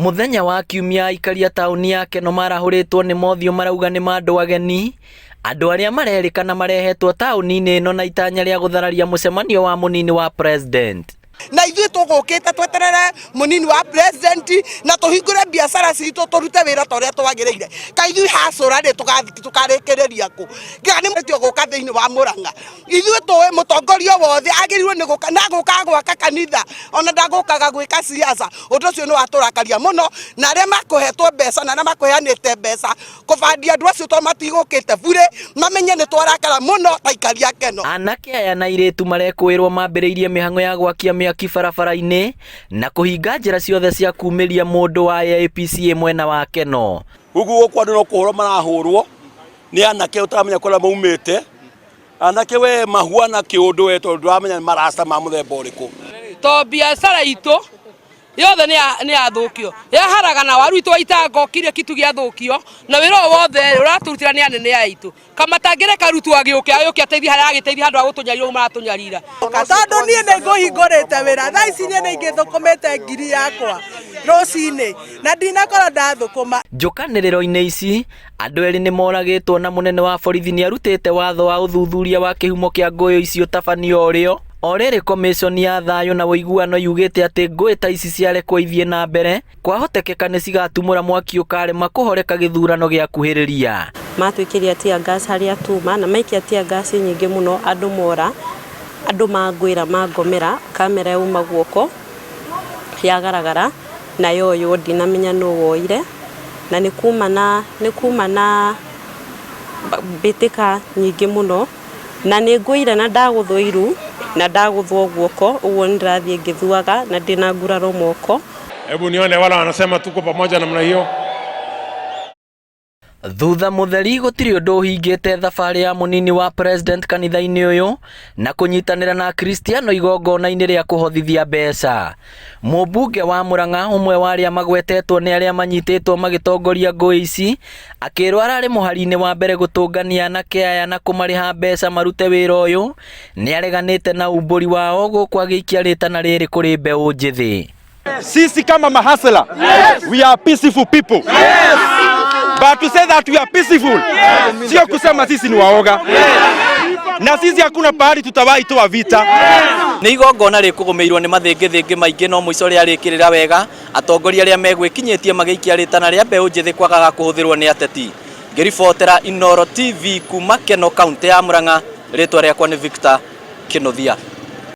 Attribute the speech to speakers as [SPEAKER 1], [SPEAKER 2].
[SPEAKER 1] Mũthenya wa Kiumia aikari a taũni ya Keno marahũrĩtwo nĩ mothiũ marauga nĩ ma andũ ageni, andũ arĩa marerĩkana marehetwo taũni-inĩ ĩno na itanya rĩa gũthararia mũcemanio wa mũnini wa president.
[SPEAKER 2] Na ithuĩ tũgũkĩte tweterere mũnini wa president na tũhingũre biacara citũ tũrute wĩra ta ũrĩa twagĩrĩire. Kaĩ ithuĩ hacũra rĩ tũkarĩkĩrĩria kũ? Nginya nĩ mwĩtio gũka thĩinĩ wa Mũrang'a. Ithuĩ tũĩ mũtongoria wothe agĩrĩirwo nĩ gũka na gũka gwaka kanitha ona ndagũkaga gwĩka siasa. Ũndũ ũcio nĩ watũrakaria mũno na arĩa makũhetwo mbeca na arĩa makũheanĩte mbeca kũbandia andũ acio tondũ matigũkĩte burĩ mamenye nĩ twarakara mũno ta aikari a Keno.
[SPEAKER 1] Anake aya na airĩtu marekũĩrwo mambĩrĩirie mĩhang'o ya gwakia mĩaki barabara-inĩ na kũhinga njĩra ciothe cia kumĩria mũndũ wa APCA mwena wa Keno.
[SPEAKER 3] Gũkũ gũkũ andũ no kũhũrwo marahũrwo nĩ anake ũtaramenya kũrĩa maumĩte. Anake we mahuana kĩũndũ we tondũ ndũramenya nĩ marasta ma mũthemba ũrĩkũ.
[SPEAKER 4] To biacara itũ yothe nĩ yathũkio yaharagana waru itũ waitanga kiria kitu gĩathũkio na wĩra ũyũ wothe ũratũrutĩra nĩ anene aya aitũ kamatangĩreka rutu agĩũke agĩũke ateithie harĩa agĩteithia handũ ha gũtũnyarira ũguo maratũnyarira.
[SPEAKER 2] Tondũ niĩ nĩ ngũhingũrĩte wĩra thaa ici niĩ nĩ ingĩthũkũmĩte ngiri yakwa rũcinĩ na ndinakorwo ndathũkũma.
[SPEAKER 1] Njũkanĩrĩro-inĩ ici, andũ erĩ nĩ moragĩtwo na mũnene wa borithi nĩ arutĩte watho wa ũthuthuria wa kĩhumo kĩa ngũĩ ici ũtabanio o rĩo. O rĩrĩ komĩconi ya thayũ na ũiguano yugĩte atĩ ngũĩ ta ici ciarekwo ithiĩ na mbere, kwahotekeka nĩ cigatumũra mwaki ũkarema kũhoreka gĩthurano gĩakuhĩrĩria.
[SPEAKER 5] Matũikĩria tear gas harĩa tuma na maikia tear gas nyingĩ mũno andũ mora, andũ mangwĩra mangomera, kamera yauma guoko yagaragara na yoywo ndinamenya nũ woire na nĩ kuma na nĩ kuma na mbĩtĩka nyingĩ mũno na nĩ ngũire na ndagũthwo iru na ndagũthwo guoko ũguo nĩ ndĩrathiĩ ngĩthuaga na ndĩna nguraro moko.
[SPEAKER 6] Hebu nione wale wanasema tuko pamoja namna hiyo.
[SPEAKER 1] Thutha mũtheri gũtirĩ ũndũ ũhingĩte thabarĩ ya mũnini wa president kanitha-inĩ ũyũ na kũnyitanĩra na akristiano igongona-inĩ rĩa kũhothithia mbeca. Mũmbunge wa Murang'a ũmwe wa arĩa magwetetwo nĩ arĩa manyitĩtwo magĩtongoria ngũĩ ici akĩrwo ararĩ mũhari-inĩ wa mbere gũtũngania anake aya na kũmarĩha mbeca marute wĩra ũyũ nĩ areganĩte na umbũri wao gũkũ agĩikia rĩtana rĩrĩ kũrĩ mbeũ njĩthĩ.
[SPEAKER 7] Sisi kama mahasela, yes. We are peaceful people. Yes. But to say that we are peaceful, yes. Sio kusema sisi ni waoga. Yes. Na sisi hakuna pahali tutawahi toa vita.
[SPEAKER 1] Yes. Nĩ igongona rĩkũgũmĩirwo nĩ mathĩngĩthĩngĩ maingĩ no mũico rĩarĩkĩrĩra wega atongoria arĩa megwĩkinyĩtie magĩikia rĩtana rĩa mbeũ njĩthĩ kwagaga kũhũthĩrwo nĩ ateti. Ngĩribotera Inooro TV kuma Keno kaunti ya Murang'a, rĩtwa rĩakwa nĩ Victor Kĩnuthia.